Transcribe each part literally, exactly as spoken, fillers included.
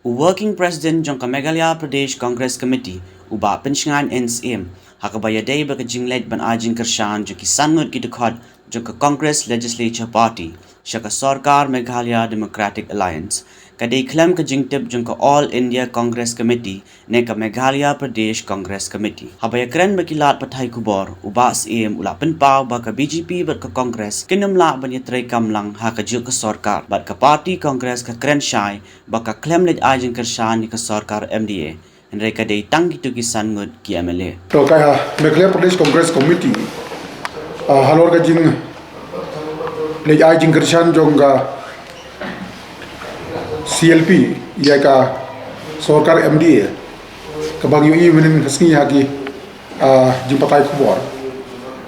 U Working President jong ka Meghalaya Pradesh Congress Committee, u Bah Pynshngain N Syiem, ha kaba ïadei bad ka jingleit ban ai jingkyrshan jong ki san ngut ki dkhot jong ka Congress Legislature Party sha ka sorkar Meghalaya Democratic Alliance, ka dei khlem ka jingtip jong ka All India Congress Committee ne ka Meghalaya Pradesh Congress Committee. Haba ïakren bad ki lad pathai khubor, u Bah Syiem u la pynpaw ba ka B J P bad ka Congress kin ym lah ban ïatreikam lang ha kajuh ka sorkar, bad ka party Congress ka kren shai ba ka khlem leit ai jingkyrshan ïa ka sorkar M D A, hynrei ka dei tang kito ki san ngut ki M L A. To ka Meghalaya Pradesh Congress Committee, ah, halor ka jingleit ai jingkyrshan jong ka C L P ïa ka sorkar M D A, kaba ngi ïohi mynhynnin ka sngi ha ki, ah, jingpathai khubor,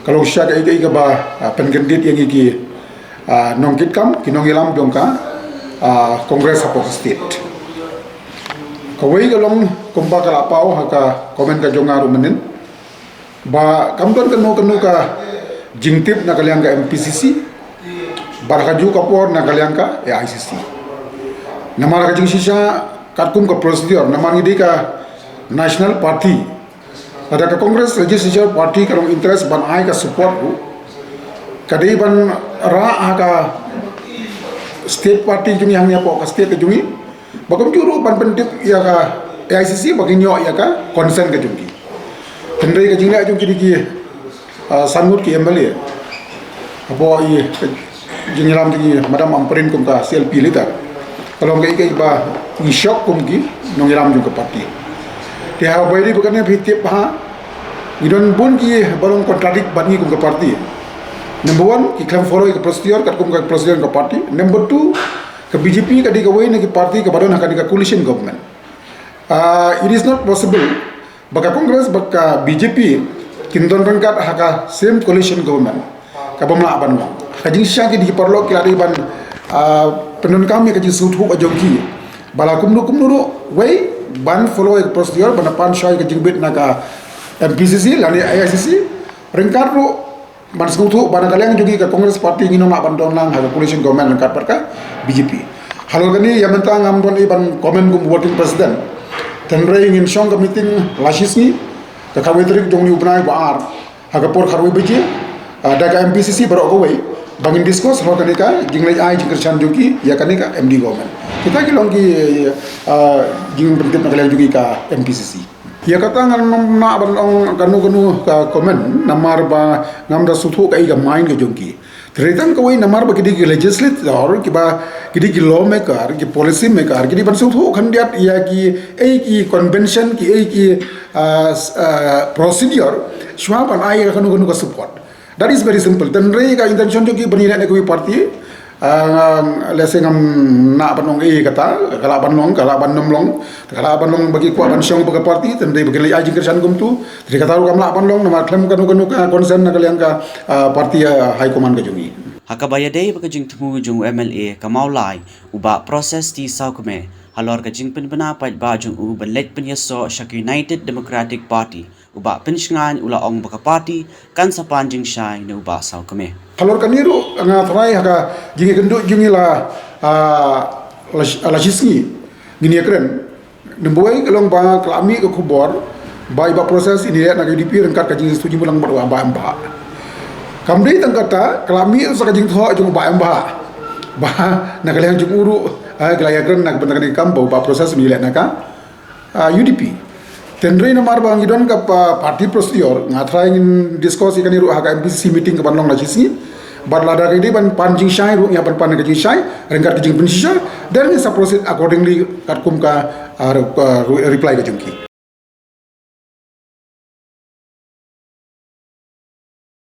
ka long shisha kaei kaei kaba, ah, pynkyndit ïa ngi ki, ah, nongkitkam, ki nongïalam jong ka, ah, Congress hapoh ka state. Kawei ka long kumba ka la paw ha ka comment ka jong nga ruh mynhynnin, ba kam don kano kano ka jingtip na ka liang ka M P C C bad ha kajuh ka por na ka liang ka A I C C. Namar ka jingshisha katkum ka procedure, namar ngi dei ka national party, lada ka Congress Legislature Party ka long interest ban ai ka support ruh, ka dei ban rah ha ka state party jong ngi hangne hapoh ka state ka jong ngi, ba kumjuh ruh ban pyntip ïa ka A I C C ba kin ïoh ïa ka consent ka jong ki. Hynrei ka jingleh jong ki dei ki, ah, san ngut ki M L A, hapoh i ka jingïalam jong i Madam Ampareen kum ka C L P leader, ka long kaei kaei ba ngi shock kum ki nongïalam jong ka party. Te haba ïadei bad kane phi tip ba ngi don bun kiba long contradict bad ngi kum ka party. Number one, ki khlem follow ïa ka procedure katkum ka procedure ka party. Number two, ka B J P ka dei kawei na ki party kaba don ha kane ka coalition government. Ah, it is not possible ba ka Congress bad ka B J P kin don ryngkat ha ka same coalition government. Kaba ym lah ban long. Ka jingshisha ki dei ki paralok ki la dei ban, ah, pyndonkam ïa ka jingsngewthuh ka jong ki, ba la kumno kumno ruh wei ban follow ïa ka procedure, ban pan shai ka jingbit na ka M P C C lane A I C C. Ryngkat ruh ban sngewthuh ba na ka liang jong ngi ka Congress Party ngin ym lah ban don lang ha ka coalition government ryngkat bad ka B J P. Halor kane, ïa mynta ngam don ei ban comment kum working president. Hynrei ngin shong ka meeting la shisngi, ka khatwei tarik jong une u bnai ba ar, ha ka por khatwei baje, ah, da ka M P C C baroh kawei, ba ngin discuss halor kane ka jingleit ai jingkyrshan jong ki ïa kane ka M D government. Kita ki long ki, ah, jingpyntip na ka liang jong ngi ka M P C C. Ïa kata ngam lah ban ong kano kano ka comment, namar ba ngam da sngewthuh kaei ka mind ka jong ki. Te tang kawei namar ba ki dei ki legislator, kiba ki dei ki lawmaker, ki policy maker, ki dei ban sngewthuh khyndiat ïa kiei ki convention, kiei ki, ah, s-, ah, procedure shuwa ban ai ïa kano kano ka support. That is very simple. Hynrei ka intention jong ki ban ïaleh na kawei party, ah, lehse ngam lah ban ong ei kata, ka lah ban long, ka lah ban ym long, ka lah ban long ba ki kwah ban shong bad ka party, hynrei ba ki leit ai jingkyrshan kumtu, hynrei kata ruh kam lah ban long namar khlem kano kano ka consent na ka liang ka, ah, party, ah, high command ka jong ngi. Ha kaba ïadei bad ka jingthmu jong u M L A ka Mawlai, u Bah Process T Sawkmie, halor ka jingpynbna paidbah jong u ban leit pynïasoh sha ka United Democratic Party, u Bah Pynshngain u la ong ba ka party kan sa pan jingshai na u Bah Sawkmie. Halor kane ruh nga tharai ha ka jingïakynduh jong ngi la, ah, la, la shisngi ngin ïakren. Number one ka long ba ka la mih ka khubor ba i Bah Process in ïaleh na ka U D P ryngkat ka jingsngewthuh jingmut lang bad u Bah Embah. Kam dei tang kata, ka la mih sa ka jingthoh jong u Bah Embah ba na ka liang jong u ruh, ah, ka la ïakren na ka bynta kane ka kam ba u Bah Process in ïaleh na ka, ah, U D P. Hynrei namar ba ngi don ka pa-, party procedure, nga tharai ngin discuss ïa kane ruh ha ka M P C C meeting kaban long la shisngi. Bad lada ka dei ban pan jingshai ruh, ngi hap ban pan ka jingshai ryngkat ka jingpynshisha, then ngin sa proceed accordingly katkum ka, ah, re-, ah, re-, reply ka jong ki.